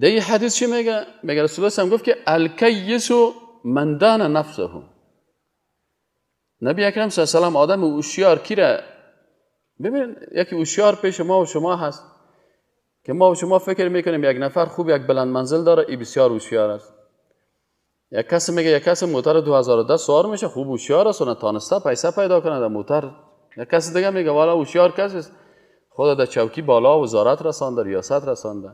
در این حدیث چی میگه؟ میگه رسول الله هم گفت که الکیس من دان نفسه. نبی اکرم صلی الله علیه و سلم آدم هوشیار کی را ببین، یکی هوشیار پیش ما و شما هست که ما و شما فکر میکنیم یک نفر خوب یک بلند منزل داره، ای بسیار هوشیار است. یک کس میگه یک کس موتر 2010 سوار میشه، خوب هوشیار است و نتانسته پیسه پیدا کنه در موتر. یک کس دیگه میگه والا هوشیار کس است، خدا در چوکی بالا وزارت رسانده، ریاست رسانده.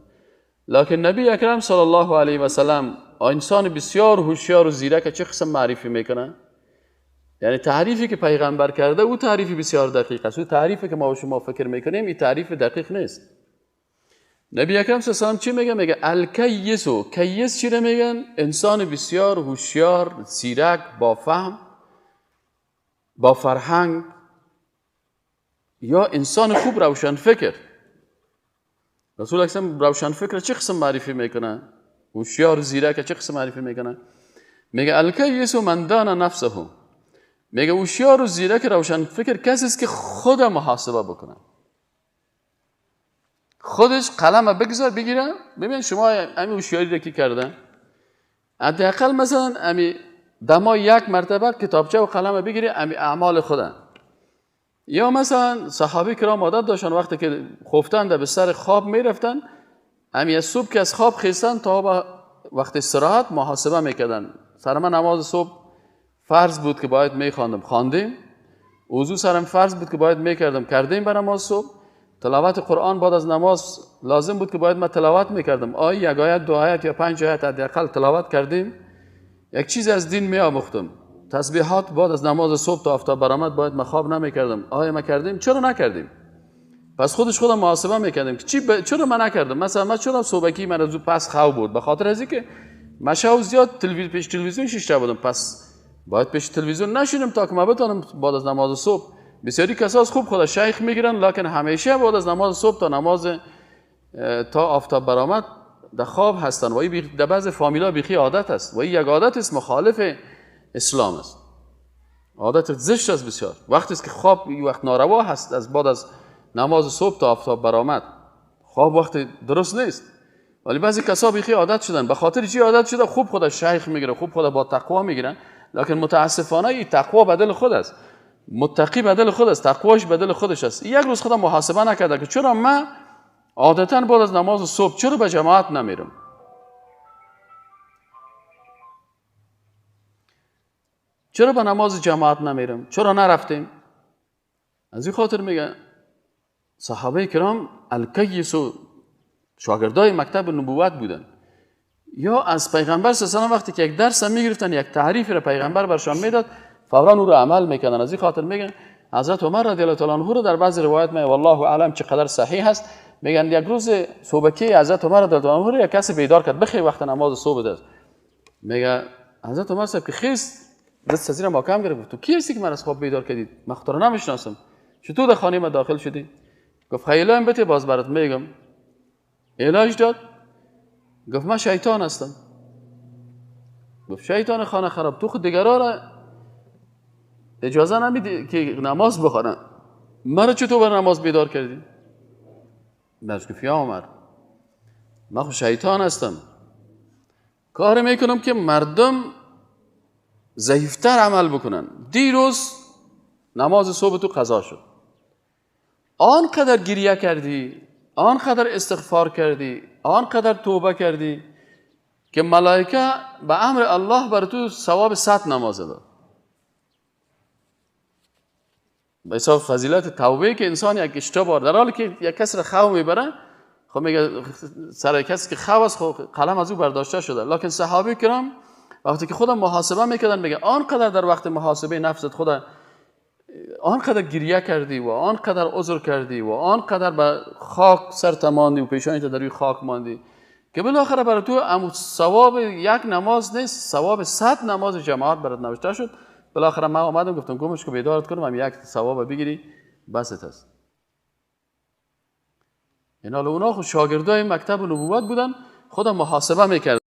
لکن نبی اکرم صلی الله علیه و سلم انسان بسیار هوشیار و زیرک چه قسم معرفی میکنه؟ یعنی تعریفی که پیغمبر کرده او تعریفی بسیار دقیق است. او تعریفی که ما و شما فکر میکنیم این تعریف دقیق نیست. نبی اکرم صلی الله علیه و سلم چی میگه؟ میگه الکیسو. کیس چی میگن؟ انسان بسیار هوشیار، زیرک، با فهم، با فرهنگ، یا انسان خوب روشن فکر. رسول اکرم روشن فکر چه قسم معرفی میکنه؟ هوشیار زیرک چه قسم معرفی میکنه؟ میگه الکیس من دان نفسه. میگه هوشیار و زیرک روشن فکر کسی است که خود محاسبه بکنه، خودش قلم بگذار بگیره. ببین شما همین هوشیاری را که کردن، حداقل مثلا امی دما یک مرتبه کتابچه و قلم بگیره، امی اعمال خودن. یا مثلا صحابه کرام عادت داشتن وقتی که خفتن در بستر خواب میرفتن، امی از صبح که از خواب خیستن تا با وقت استراحت محاسبه میکردن. سر من نماز صبح فرض بود که باید میخواندم، خواندیم. وضو سرم فرض بود که باید میکردم، کردیم به نماز صبح. تلاوت قرآن بعد از نماز لازم بود که باید من تلاوت میکردم، آیه یک آیت، دو آیت یا 5 آیت حداقل تلاوت کردیم. یک چیز از دین میآموختم. تسبیحات بعد از نماز صبح تا آفتاب برآمد باید من خواب نمیکردم، آیا ما کردیم؟ چرا نکردیم؟ پس خودش خودم محاسبه میکردیم که چرا من نکردم. مثلا من چرا صبحکی من از پس خواب بود؟ به خاطر از اینکه من شب زیاد پیش تلویزیون شیشته بودم، پس باید پیش تلویزیون نشینم تا که من بتونم بعد از نماز صبح. بسیاری کساس خوب خود شیخ میگیرن، لکن همیشه بعد از نماز صبح تا نماز تا آفتاب برآمد در خواب هستن و این در بعض فامیلا بیخی عادت است و این یک عادت است مخالف اسلام است، عادت زشت است بسیار. وقتی است که خواب وقت ناروا هست، از بعد از نماز صبح تا آفتاب برآمد خواب وقت درست نیست، ولی بعضی کسا بیخی عادت شدن. به خاطر چی عادت شده؟ خوب خود شیخ میگیره، خوب خود با تقوا میگیرن، لکن متاسفانه این تقوا بدل خود است، متقی بدل خود است، تقواش بدل خودش است. یک روز خودم محاسبه نکرده که چرا من عادتا بعد از نماز صبح چرا به جماعت نمیرم. چرا به نماز جماعت نمیرم؟ چرا نرفتیم؟ از این خاطر میگه صحابه کرام الکیس و شاگردای مکتب نبوت بودن، یا از پیغمبر صلی الله علیه و وقتی که یک درس میگرفتن، یک تعریف را پیغمبر برشان میداد، فورا او رو عمل میکردن. از این خاطر میگن حضرت عمر رضی الله تعالی عنه رو در بعض روایت می والله اعلم چقدر صحیح هست، میگن یک روز صبحکی حضرت عمر رضی الله عنه رو یک کسی بیدار کرد، بخیر وقت نماز صبح است. میگه حضرت عمر صاحب که خیست دست از زیر محکم گرفت، تو کی هستی که من از خواب بیدار کردید؟ من خدا رو نمیشناسم، چطور در خانه ما داخل شدی؟ گفت خیلی بته باز برات میگم. علاج داد، گفت من شیطان هستم. گفت شیطان خانه خراب، تو خود دیگرا را اجازه نمیدی که نماز بخوانن، مرا چطور بر نماز بیدار کردی؟ برش گفت یا عمر، من خود شیطان هستم، کار میکنم که مردم ضعیفتر عمل بکنن. دیروز نماز صبح تو قضا شد، آنقدر گریه کردی، آنقدر استغفار کردی، آنقدر توبه کردی که ملائکه به امر الله بر تو ثواب 100 نماز داد. به حساب فضیلت توبه که انسان یک اشتباه در حالی که یک کس را خو میبره، خب میگه سر کسی که خو است خب قلم از او برداشته شده، لکن صحابه کرام وقتی که خودم محاسبه میکردن، میگه آنقدر در وقت محاسبه نفست خود آنقدر گریه کردی و آنقدر عذر کردی و آنقدر به خاک سر تماندی و پیشانی در روی خاک ماندی که بالاخره برای تو ثواب یک نماز نیست، ثواب 100 نماز جماعت برات نوشته شد. بالاخره من آمدم گفتم گمش که بیدارت کنم، هم یک ثواب بگیری بست است. این حالا اونا خود شاگردای مکتب نبوت بودن، خودم محاسبه میکردن.